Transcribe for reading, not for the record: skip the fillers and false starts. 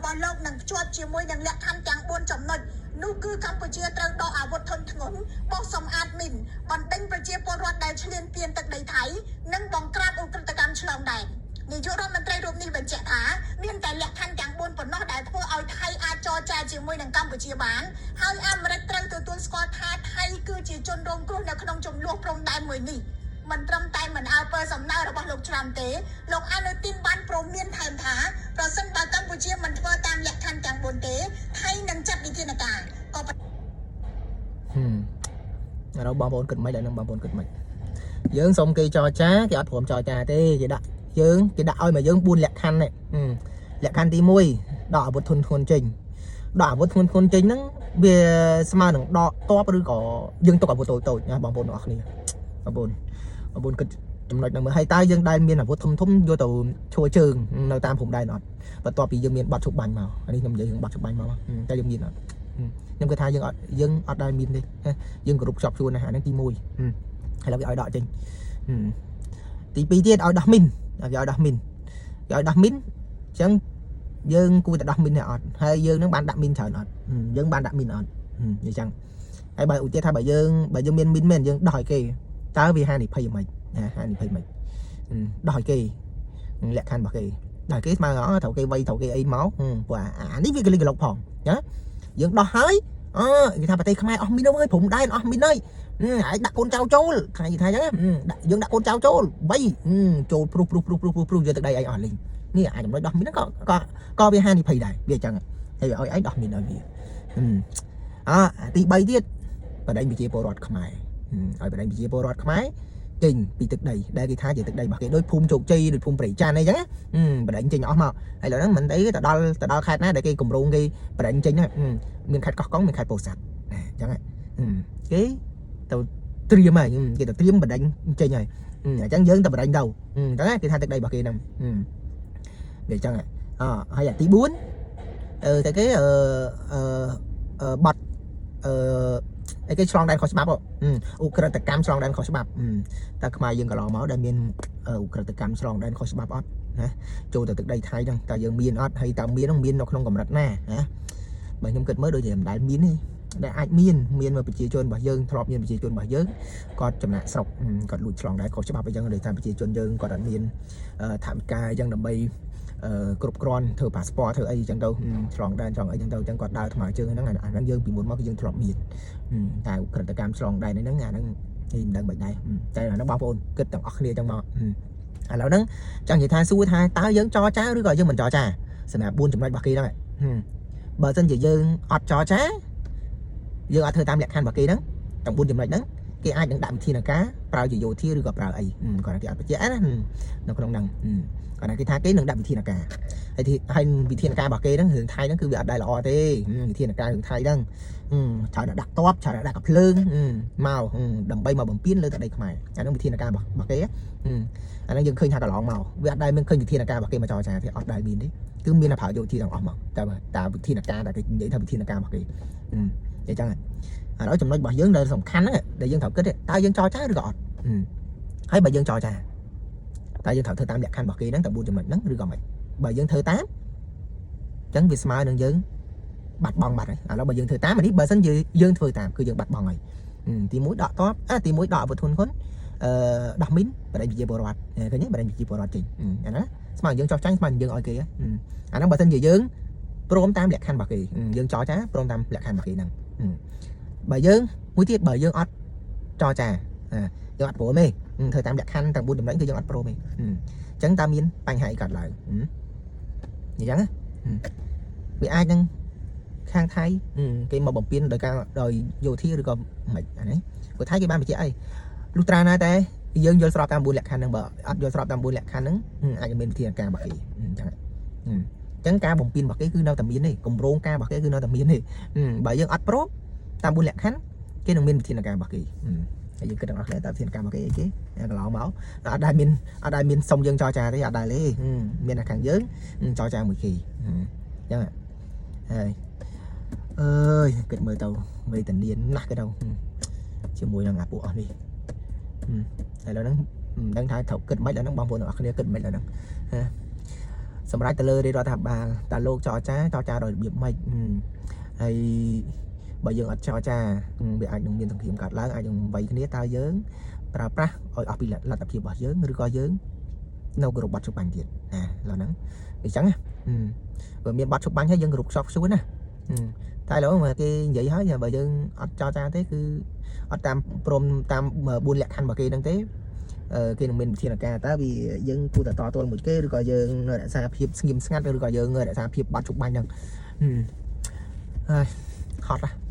របស់លោកនឹងភ្ជាប់ជាមួយនឹងលក្ខខណ្ឌទាំង4ចំណុចនោះគឺកម្ពុជាត្រូវដកអាវុធធុនធ្ងន់បោសសម្អាតមីនបណ្ដេញប្រជាពលរដ្ឋដែលឈ្លានពានទឹកដីថៃនិងបង្ក្រាបឧក្រិដ្ឋកម្មឆ្លងដែននាយករដ្ឋមន្ត្រីរូបនេះបញ្ជាក់ថាមានតែលក្ខខណ្ឌទាំង4ប៉ុណ្ណោះដែលធ្វើឲ្យថៃអាចចរចាជាមួយនឹងកម្ពុជាបានហើយអាមេរិកត្រូវទទួលស្គាល់ថាថៃគឺជាជនរងគ្រោះនៅក្នុងជម្លោះព្រំដែនមួយនេះមិនត្រឹមតែមិនអើពើសំណើរបស់លោកត្រាំទេលោកអានុទីនបានព្រមានថែមថាប្រសិនបើកម្ពុជាមិនធ្វើតាមលក្ខខណ្ឌទាំង4ទេថៃនឹងចាត់វិធានការក៏ ហឹមឥឡូវបងប្អូនគិតមិនដល់នឹងបងប្អូនគិតមិនយើងសុំគេចរចាគេអត់ព្រមចរចាទេគេដាក់យើងគេដាក់ឲ្យមកយើង4លក្ខខណ្ឌនេះហឹមលក្ខខណ្ឌទី1ដកអាវុធធុនធ្ងន់ចេញដកអាវុធធ្ងន់ធ្ងន់ចេញហ្នឹងវាស្មើនឹងដកតបឬក៏យើងទុកអាវុធតូចតូចណាបងប្អូនទាំងអស់គ្នាបងប្អូនបងប្អូនគិតចំណុចហ្នឹងមើលហើយតើយើងដែលមានអាវុធធំធំយកទៅឈរជើងនៅតាមព្រំដែនអត់បន្ទាប់ពីយើងមានបាត់ឈប់បាញ់មកអានេះខ្ញុំនិយាយរឿងបាត់ឈប់បាញ់មកតែយើងមានអត់ខ្ញុំគិតថាយើងអត់យើងអត់ដែលមានទេយើងគោរពខ្ជាប់ជួនណាអាហ្នឹងទី1ហើយឡើយវាឲ្យដកចេញទី2ទៀតឲ្យដោះមីនវាឲ្យដោះមីនវាឲ្យដោះមីនអញ្ចឹងយើងគួរតែដោះមីនទេអត់ហើយយើងនឹងបានដាក់មីនច្រើនអត់យើងបានដាក់មីនអត់អញ្ចឹងហើយបើឧទាហរណ៍ថាបើយើងមានមីនមែនយើងដោះឲ្យគេតើវាហានិភ័យយ៉ាងម៉េចណាហានិភ័យម៉េចដោះឲ្យគេលក្ខខណ្ឌរបស់គេដល់គេស្មើអត្រូវគេវៃត្រូវគេអីមកព្រោះអានេះវាកលិកលុកផងណាយើងដោះហើយអើគេថាប្រទេសខ្មែរអស់មីនហើយព្រំដែនអស់មីនហើយឯងដាក់កូនចៅចូលថ្ងៃគេថាអញ្ចឹងដាក់យើងដាក់កូនចៅចូលវៃចូលព្រុសព្រុសព្រុសព្រុសព្រុសព្រុសយកទឹកដីឯងអស់លីងនេះអាចចំណុចដោះមីនហ្នឹងក៏ក៏ក៏វាហានិភ័យដែរវាអញ្ចឹងហើយឲ្យឯងដោះមីនឲ្យវាអទី3ទៀតបដិញប្រជាពលរដ្ឋខ្មែរឲ្យបដិញប្រជាពលរដ្ឋខ្មែរចេញពីទឹកដីដែលគេថាជាទឹកដីរបស់គេដូចភូមិជោគជ័យដូចភូមិព្រៃច័ន្ទអីចឹងបដិញចេញអស់មកហើយឥឡូវហ្នឹងមិនអីទៅដល់ទៅដល់ខេត្តណាដែលគេកម្រងគេបដិញចេញហ្នឹងមានខេត្តកោះកុងមានខេត្តពោធិ៍សាត់ណាអញ្ចឹងគេទៅត្រៀមហើយគេទៅត្រៀមបដិញចេញហើយអញ្ចឹងយើងទៅបដិញទៅអញ្ចឹងគេថាទឹកដីរបស់គេហ្នឹងវាអញ្ចឹងអហើយអាទី4អឺតែគេអឺអឺបាត់អឺអីគេឆ្លងដែនខុសច្បាប់ឧក្រិដ្ឋកម្មឆ្លងដែនខុសច្បាប់តើខ្មែរយើងកន្លងមកដែលមានឧក្រិដ្ឋកម្មឆ្លងដែនខុសច្បាប់អត់ណាចូលទៅទឹកដីថៃហ្នឹងតើយើងមានអត់ហើយតើមានហ្នឹងមាននៅក្នុងកម្រិតណាណាបើខ្ញុំគិតមើលដូចជាមិនដែលមានទេដែលអាចមានមានមកប្រជាជនរបស់យើងធ្លាប់មានប្រជាជនរបស់យើងគាត់ចំណាក់ស្រុកគាត់លួចឆ្លងដែរខុសច្បាប់អីចឹងដោយសារប្រជាជនយើងគាត់អត់មានថវិកាអីចឹងដើម្បីគ្រប់គ្រាន់ធ្វើប៉ាសពតធ្វើអីចឹងទៅឆ្លងដែនឆ្លងអីចឹងទៅចឹងគាត់ដើរថ្មើរជើងហ្នឹងអាហ្នឹងយើងពីមុនមកគឺយើងធ្លាប់មានតែក្រតកម្មឆ្លងដែនហ្នឹងអាហ្នឹងនេះមិនដឹងមិនដែរតែអាហ្នឹងបងប្អូនគិតទាំងអស់គ្នាចឹងមកឥឡូវហ្នឹងចង់និយាយថាសួរថាតើយើងចរចាឬក៏យើងមិនចរចាសម្រាប់4ចំណុចរបស់គេហ្នឹងបើសិនជាយើងអត់ចរចាយើងអត់ធ្វើតាមលក្ខខណ្ឌរបស់គេហ្នឹងទាំង4ចំណុចហ្នឹងគេអាចនឹងដាក់វិធានការប្រើជាយោធាឬក៏ប្រើអីគាត់គេអត់បញ្ជាក់ណានៅក្នុងហ្នឹងគាត់គេថាគេនឹងដាក់វិធានការហើយហើយវិធានការរបស់គេហ្នឹងរឿងថៃហ្នឹងគឺវាអត់ដែលល្អទេវិធានការរឿងថៃហ្នឹងច្រើនតែដាក់តបច្រើនតែដាក់កាភ្លើងមកដើម្បីមកបំពេញលើទឹកដីខ្មែរអាហ្នឹងវិធានការរបស់គេអាហ្នឹងយើងឃើញថាកន្លងមកវាអត់ដែលមានឃើញវិធានការរបស់គេមកចរចាទេអត់ដែលមានទេគឺមានតែប្រើយោធាទាំងអស់មកតែតែវិធានការដែលគេនិយាយថាវិធានការរបស់គេអញ្ចឹងឥឡូវចំណុចរបស់យើងដែលសំខាន់ហ្នឹងដែលយើងត្រូវគិតតើយើងចរចាឬក៏អត់ហើយបើយើងចរចាតើយើងត្រូវធ្វើតាមលក្ខខណ្ឌរបស់គេហ្នឹងតែ4ចំណុចហ្នឹងឬក៏មិនបើយើងធ្វើតាមអញ្ចឹងវាស្មើនឹងយើងបាត់បង់បាត់ហើយឥឡូវបើយើងធ្វើតាមអានេះបើសិនជាយើងធ្វើតាមគឺយើងបាត់បង់ហើយទី1ដកតបអាទី1ដកអាវុធធុនខ្លួនអឺដោះមីនបដិប្រជាពលរដ្ឋឃើញទេបដិប្រជាពលរដ្ឋចេញអាហ្នឹងស្មើយើងចោះចាញ់ស្មើនឹងយើងឲ្យគេអាហ្នឹងបើសិនជាយើងព្រមតាមលក្ខខណ្ឌរបស់គេយើងចរចាព្រមតាមលក្ខខណ្ឌរបស់គេហ្នឹងបើយើងមួយទៀតបើយើងអត់ចរចាយើងអត់ព្រមទេធ្វើតាមលក្ខខណ្ឌទាំង4ចំណុចគឺយើងអត់ព្រមទេអញ្ចឹងតើមានបញ្ហាអីកើតឡើងអញ្ចឹងវាអាចនឹងខាងថៃគេមកបំពេញដោយការដោយយោធាឬក៏មិនអានេះព្រោះថៃគេបានបញ្ជាក់អីលុះត្រាណាតែយើងយល់ស្របតាម4លក្ខខណ្ឌហ្នឹងបើអត់យល់ស្របតាម4លក្ខខណ្ឌហ្នឹងអាចនឹងមានវិធានការរបស់គេអញ្ចឹងអញ្ចឹងការបំពេញរបស់គេគឺនៅតែមានទេគម្រោងការរបស់គេគឺនៅតែមានទេបើយើងអត់ព្រមតាម4លក្ខខណ្ឌគេនឹងមានវិធានការរបស់គេហើយយើងគិតទាំងអស់គ្នាតើវិធានការរបស់គេអីគេកន្លងមកអត់ដែលមានអត់ដែលមានសុំយើងចរចាទេអត់ដែលទេមានតែខាងយើងចរចាមួយគេអញ្ចឹងហើយអើយគិតមើលទៅវេទនាណាស់គេទៅជាមួយនឹងអាពួកអស់នេះឥឡូវហ្នឹងមិនដឹងថាត្រូវគិតមិនដល់ហ្នឹងបងប្អូនទាំងអស់គ្នាគិតមិនដល់ហ្នឹង។ សម្រាប់ទៅលើរាជរដ្ឋាភិបាលតើលោកចរចាចរចាដោយរបៀបម៉េចហឹមហើយបើយើងអត់ចរចាវាអាចនឹងមានសង្គ្រាមកើតឡើងអាចនឹងវាយគ្នាតើយើងប្រើប្រាស់ឲ្យអស់ពីលទ្ធភាពរបស់យើងឬក៏យើងនៅគោរពបទឈប់បាញ់ទៀតណាឡើយហ្នឹងអញ្ចឹងណាហឹមបើមានបទឈប់បាញ់ហើយយើងគោរពខ្សោះខ្ជួនណាហឹមតែឥឡូវមកគេនិយាយហើយបើយើងអត់ចរចាទេគឺអត់តាមព្រមតាម4លក្ខខណ្ឌរបស់គេហ្នឹងទេអឺគេនឹងមានវិធានការតើវាយើងគួរតែតទល់មួយគេឬក៏យើងរក្សាភាពស្ងៀមស្ងាត់ឬក៏យើងរក្សាភាពបាត់ជប់បាញ់ហ្នឹងហឹមហើយហត់ណា។